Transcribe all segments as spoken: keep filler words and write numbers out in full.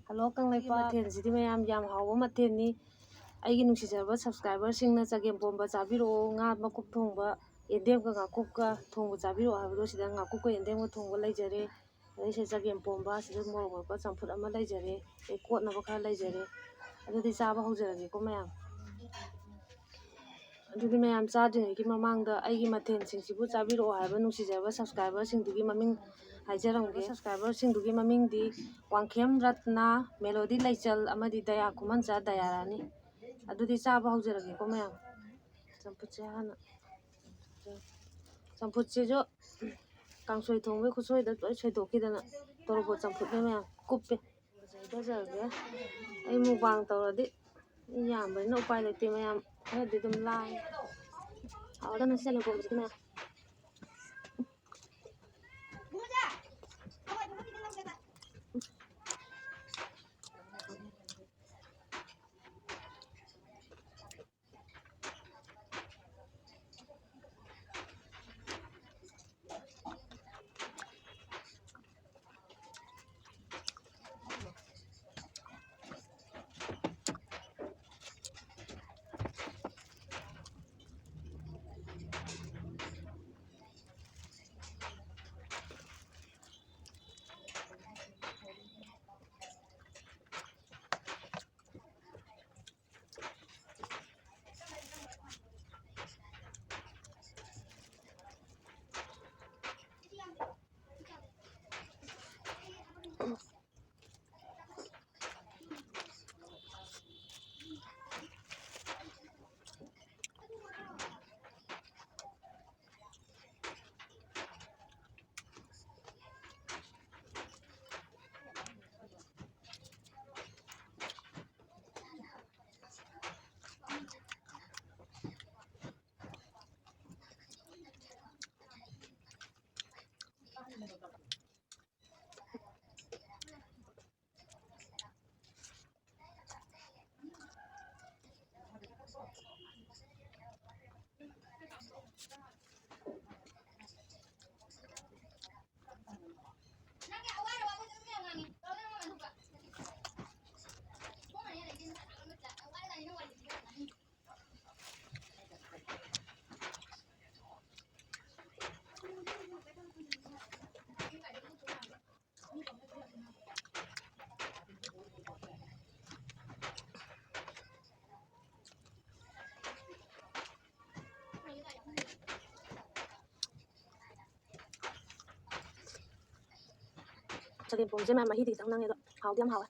Hello Kangleipak. ꯃꯊꯦꯜꯁꯤꯗꯤ ꯃꯌꯥꯝ ꯌꯥꯝ ꯍꯥꯎꯕ ꯃꯊꯦꯜꯅꯤ꯫ ꯑꯩꯒꯤ ꯅꯨꯡꯁꯤꯖꯔꯕ subscriberꯁꯤꯡꯅ ꯆꯒꯦꯝꯄꯣꯝꯕ ꯆꯥꯕꯤꯔꯛꯑꯣ, ꯉꯥ ꯃꯀꯨꯞ ꯊꯣꯡꯕ, ꯌꯦꯟꯗꯦꯝꯒ ꯉꯥꯀꯨꯞꯀ ꯊꯣꯡꯕ ꯆꯥꯕꯤꯔꯛꯑꯣ ꯍꯥꯏꯕꯗꯣ ꯁꯤꯗ ꯉꯥꯀꯨꯞꯀ ꯌꯦꯟꯗꯦꯝꯒ ꯊꯣꯡꯕ ꯂꯩꯖꯔꯦ꯫ ꯑꯗꯩ ꯁꯤꯗ ꯆꯒꯦꯝꯄꯣꯝꯕ, ꯁꯤꯗ ꯃꯣꯔꯣꯛ ꯃꯦꯠꯄ, ꯆꯝꯐꯨꯠ ꯑꯃ ꯂꯩꯖꯔꯦ꯫ ꯑꯩ ꯀꯣꯠꯅꯕ ꯈꯔ ꯂꯩꯖꯔꯦ꯫ ꯑꯗꯨꯗꯤ ꯆꯥꯕ ꯍꯧꯖꯔꯒꯦꯀꯣ ꯃꯌꯥꯝ꯫ ꯑꯗꯨꯗꯤ ꯃꯌꯥꯝ ꯆꯥꯗ꯭ꯔꯤꯉꯩꯒꯤ ꯃꯃꯥꯡꯗ ꯑꯩꯒꯤ ꯃꯊꯦꯜꯁꯤꯡꯁꯤꯕꯨ ꯆꯥꯕꯤꯔꯛꯑꯣ ꯍꯥꯏꯕ ꯅꯨꯡꯁꯤꯖꯔꯕ subscriberꯁꯤꯡꯗꯨꯒꯤ ꯃꯃꯤꯡ ꯍꯥꯏꯖꯔꯝꯒꯦ꯫ Subscriberꯁꯤꯡꯗꯨꯒꯤ ꯃꯃꯤꯡꯗꯤ ꯋꯥꯡꯈꯦꯝ ꯔꯠꯅꯥ, ꯃꯦꯂꯣꯗꯤ ꯂꯩꯆꯜ ꯑꯃꯗꯤ ꯗꯌꯥ ꯈꯨꯃꯟꯆꯥ ꯗꯌꯥꯔꯥꯅꯤ꯫ ꯑꯗꯨꯗꯤ ꯆꯥꯕ ꯍꯧꯖꯔꯒꯦꯀꯣ ꯃꯌꯥꯝ꯫ ꯆꯝꯐꯨꯠꯁꯦ ꯍꯥꯟꯅ, ꯆꯝꯐꯨꯠꯁꯤꯁꯨ ꯀꯥꯡꯁꯣꯏ ꯊꯣꯡꯕꯒꯤ ꯈꯨꯠꯁꯣꯏꯗ ꯂꯣꯏ ꯁꯣꯏꯗꯣꯛꯈꯤꯗꯅ ꯇꯣꯔꯣꯕꯣꯠ ꯆꯝꯐꯨꯠꯅꯦ ꯃꯌꯥꯝ꯫ ꯀꯨꯞꯄꯦ꯫ ꯐꯖꯩ, ꯐꯖꯔꯒꯦ꯫ ꯑꯩ mukbang ꯇꯧꯔꯗꯤ ꯃꯤ ꯌꯥꯝꯕꯅꯤꯅ ꯎꯄꯥꯏ ꯂꯩꯇꯦ ꯃꯌꯥꯝ꯫ ꯈꯔꯗꯤ ꯑꯗꯨꯝ ꯂꯥꯡꯉꯦ꯫ ꯍꯥꯎꯔꯒꯅ ꯁꯤꯗ ꯂꯧꯊꯣꯛꯑꯁꯤ ꯃꯌꯥꯝ꯫ ꯔꯦꯝꯄꯣꯡꯁꯦ ꯃꯌꯥꯝ ꯃꯍꯤꯗꯤ ꯈꯤꯇꯪ ꯅꯪꯉꯦ ꯑꯗꯣ ꯍꯥꯎꯗꯤ ꯌꯥꯝ ꯍꯥꯎꯋꯦ꯫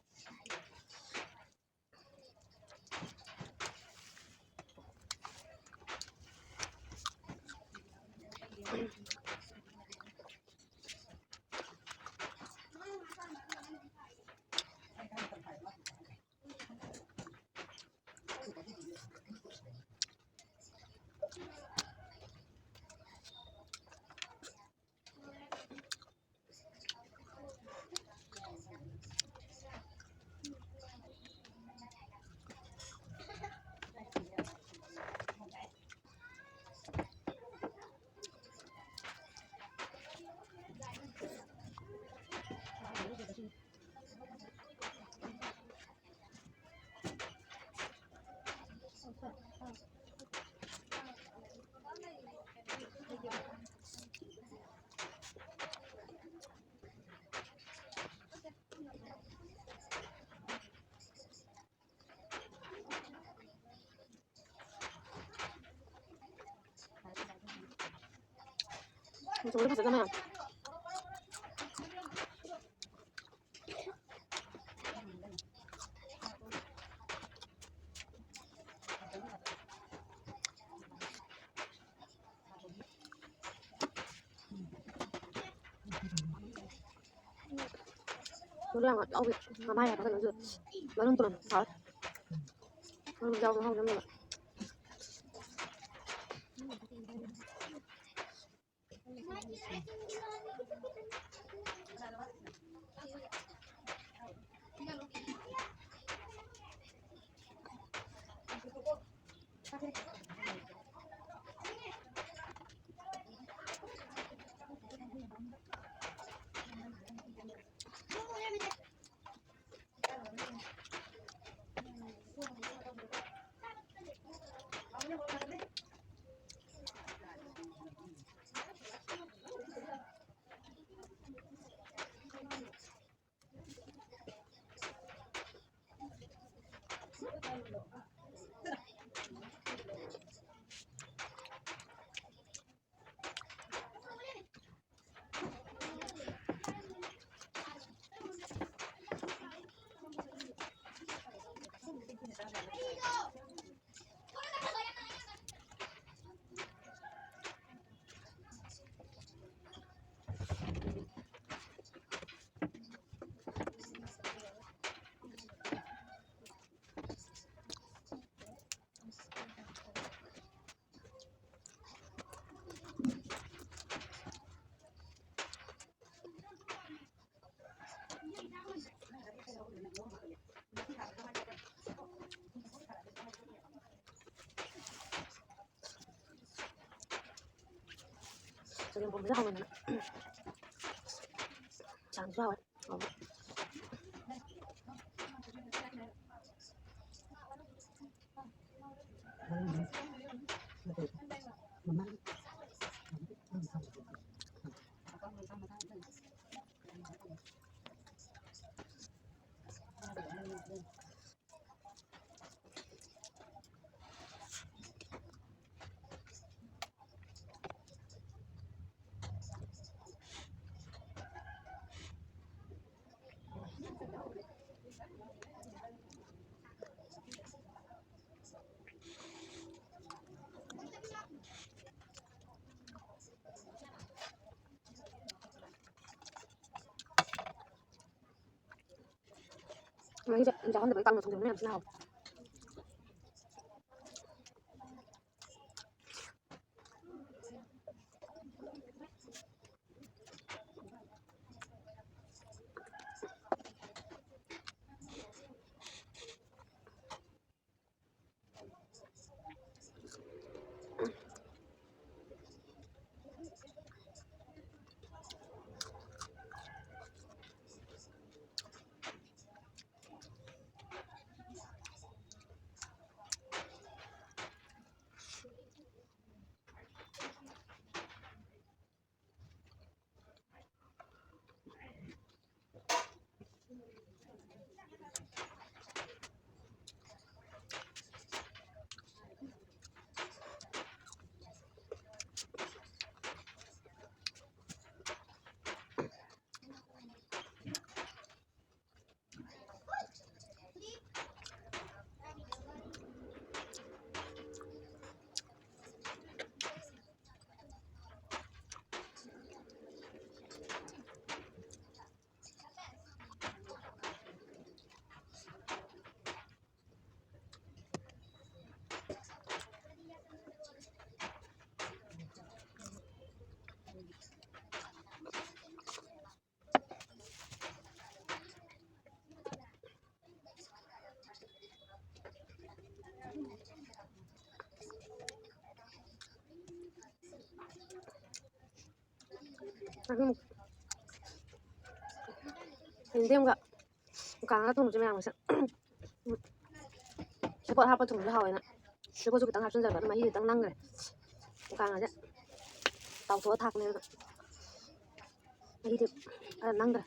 ꯃꯆꯨꯒꯗꯤ ꯐꯖꯗꯕ ꯃꯌꯥꯝ꯫ ꯃꯔꯨ ꯌꯥꯝ ꯌꯥꯎꯕꯤ꯫ ꯃꯃꯥꯏ ꯍꯥꯏꯕ ꯀꯩꯅꯣꯁꯨ ꯃꯔꯨꯝ ꯇꯨꯔꯝ ꯍꯥꯎꯋꯦ꯫ ꯃꯔꯨꯝ ꯌꯥꯎꯕ ꯃꯍꯥꯎ ꯑꯃ ꯂꯩꯕ꯫ ꯆꯒꯦꯝ ꯄꯣꯝꯕꯁꯦ ꯍꯥꯎꯃꯟꯗꯅ ꯆꯥꯡꯁꯨ ꯍꯥꯎꯋꯦ꯫ ꯍꯥꯎꯋꯦ꯫ ꯃꯍꯤꯁꯦ ꯌꯥꯎꯍꯟꯗꯕꯩ ꯀꯥꯡꯉꯧ ꯊꯣꯡꯖꯤꯟꯕꯅ ꯌꯥꯝ ꯊꯤꯅ ꯍꯥꯎꯋꯦ꯫ ꯎꯝ꯫ ꯌꯦꯟꯗꯦꯝꯒ ꯀꯥꯡꯉꯒ ꯊꯣꯡꯕꯁꯦ ꯃꯌꯥꯝꯒꯁꯦ꯫ ꯁꯦꯕꯣꯠ ꯍꯥꯞꯄ ꯊꯣꯡꯕꯁꯨ ꯍꯥꯎꯋꯦꯅ ꯁꯦꯕꯣꯠꯁꯨ ꯈꯤꯇꯪ ꯍꯥꯞꯆꯤꯟꯖꯕ, ꯑꯗꯨ ꯃꯍꯤ ꯈꯤꯇꯪ ꯅꯪꯈ꯭ꯔꯦ꯫ ꯀꯥꯡꯉꯁꯦ ꯇꯥꯎꯊꯣꯛꯑ ꯊꯥꯛꯄꯅꯦ, ꯑꯗꯨꯅ ꯃꯍꯤꯗꯤ ꯈꯔ ꯅꯪꯈ꯭ꯔꯦ꯫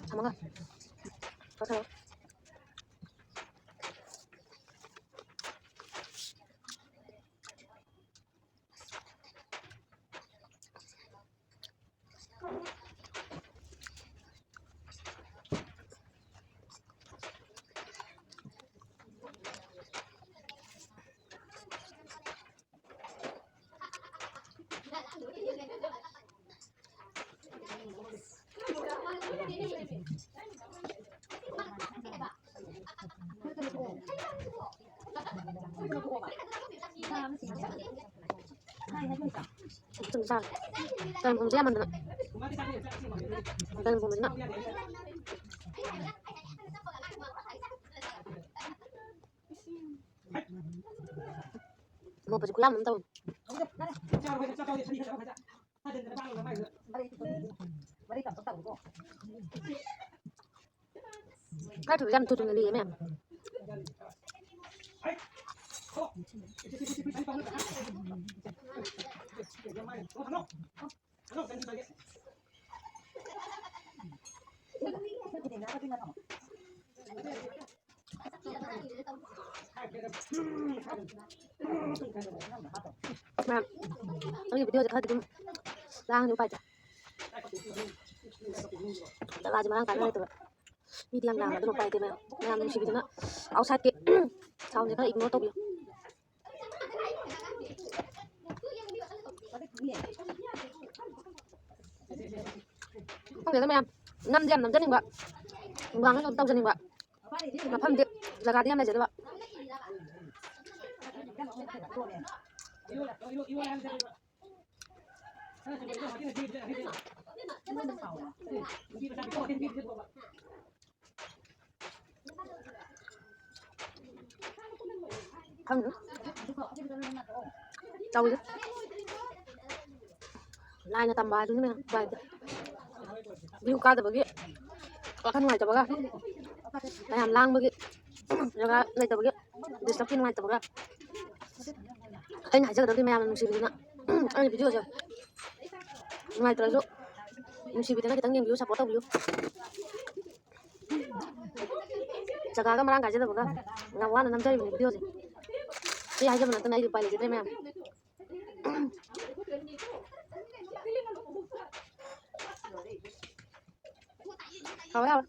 ꯊꯝꯃꯒ꯫ ꯀꯛꯊꯠꯂꯣ꯫ ꯆꯨꯝ ꯆꯥꯔꯦ꯫ ꯇꯔꯨꯛ ꯄꯨꯝꯁꯦ ꯌꯥꯝꯃꯟꯗꯅ꯫ ꯇꯔꯨꯛ ꯄꯨꯝꯁꯤꯅ꯫ ꯃꯣꯠꯄꯁꯦ ꯈꯨꯌꯥꯝ ꯑꯃ ꯇꯧꯏ꯫ ꯈꯔ ꯊꯨꯏ, ꯌꯥꯝ ꯊꯨ ꯊꯨꯅ ꯂꯤꯌꯦ ꯃꯌꯥꯝ꯫ ꯃꯌꯥꯝ, ꯑꯩꯒꯤ ꯚꯤꯗꯤꯑꯣꯁꯦ ꯈꯔꯗꯤ ꯑꯗꯨꯝ ꯂꯥꯡꯉꯅꯤ, ꯎꯄꯥꯏ ꯂꯩꯇꯦ꯫ ꯖꯒꯥꯁꯦ ꯃꯔꯥꯡ ꯀꯥꯏꯅ ꯂꯩꯇꯕ꯫ ꯃꯤꯗꯤ ꯌꯥꯝ ꯌꯥꯝꯕ, ꯑꯗꯨꯅ ꯎꯄꯥꯏ ꯂꯩꯇꯦ ꯃꯌꯥꯝ꯫ ꯃꯌꯥꯝ ꯅꯨꯡꯁꯤꯕꯤꯗꯨꯅ outsideꯀꯤ soundꯁꯦ ꯈꯔ ignore ꯇꯧꯕꯤꯌꯨ꯫ ꯈꯪꯗꯦꯗ ꯃꯌꯥꯝ, ꯅꯝꯗꯤ ꯌꯥꯝ ꯅꯝꯖꯅꯤꯡꯕ, ꯃꯨꯛꯕꯥꯡꯁꯨ ꯑꯗꯨꯝ ꯇꯧꯖꯅꯤꯡꯕ, ꯃꯐꯝꯗꯤ, ꯖꯒꯥꯗꯤ ꯌꯥꯝ ꯂꯩꯖꯗꯕ꯫ ꯈꯪꯗꯦ꯫ ꯇꯧꯔꯤ꯫ ꯂꯥꯏꯅ ꯇꯝꯕ ꯍꯥꯏꯗꯨꯅꯤ ꯃꯌꯥꯝ, ꯎꯄꯥꯏ ꯂꯩꯇꯦ꯫ ꯚ꯭ꯌꯨ ꯀꯥꯗꯕꯒꯤ ꯋꯥꯈꯜ ꯅꯨꯡꯉꯥꯏꯇꯕꯒ, ꯃꯌꯥꯝ ꯂꯥꯡꯕꯒꯤ ꯖꯒꯥ ꯂꯩꯇꯕꯒꯤ, ꯗꯤꯁꯇ꯭ꯔꯛꯀꯤ ꯅꯨꯡꯉꯥꯏꯇꯕꯒ꯫ ꯑꯩꯅ ꯍꯥꯏꯖꯒꯗꯕꯗꯤ ꯃꯌꯥꯝꯅ ꯅꯨꯡꯁꯤꯕꯤꯗꯨꯅ ꯑꯩꯅ ꯚꯤꯗꯤꯑꯣꯁꯦ ꯅꯨꯡꯉꯥꯏꯇ꯭ꯔꯁꯨ ꯅꯨꯡꯁꯤꯕꯤꯗꯅ ꯈꯤꯇꯪ ꯌꯦꯡꯕꯤꯌꯨ, ꯁꯞꯄꯣꯔꯠ ꯇꯧꯕꯤꯌꯨ꯫ ꯖꯒꯥꯒ ꯃꯔꯥꯡ ꯀꯥꯏꯖꯗꯕꯒ ꯌꯥꯝ ꯋꯥꯅ ꯅꯝꯖꯔꯤꯕꯅꯤ ꯚꯤꯗꯤꯑꯣꯁꯦ꯫ ꯁꯤ ꯍꯥꯏꯖꯕ ꯅꯠꯇꯅ ꯑꯩꯗꯤ ꯎꯄꯥꯏ ꯂꯩꯖꯗ꯭ꯔꯦ ꯃꯌꯥꯝ꯫ ꯍꯥꯎꯋꯦ, ꯍꯥꯎꯋꯦ꯫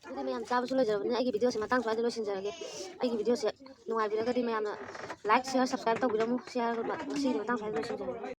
ꯑꯗꯨꯗꯤ ꯃꯌꯥꯝ ꯆꯥꯕꯁꯨ ꯂꯣꯏꯖꯔꯕꯅꯤꯅ ꯑꯩꯒꯤ ꯚꯤꯗꯤꯑꯣꯁꯦ ꯃꯇꯥꯡ ꯁ꯭ꯋꯥꯏꯗ ꯂꯣꯏꯁꯤꯟꯖꯔꯒꯦ꯫ ꯑꯩꯒꯤ ꯚꯤꯗꯤꯑꯣꯁꯦ ꯅꯨꯡꯉꯥꯏꯕꯤꯔꯒꯗꯤ ꯃꯌꯥꯝꯅ like, share, subscribe ꯇꯧꯕꯤꯔꯝꯃꯨ꯫ ꯁꯤ ꯍꯥꯏꯔꯒ ꯉꯁꯤꯒꯤ ꯃꯇꯥꯡ ꯁ꯭ꯋꯥꯏꯗ ꯂꯣꯏꯁꯤꯟꯖꯔꯒꯦ꯫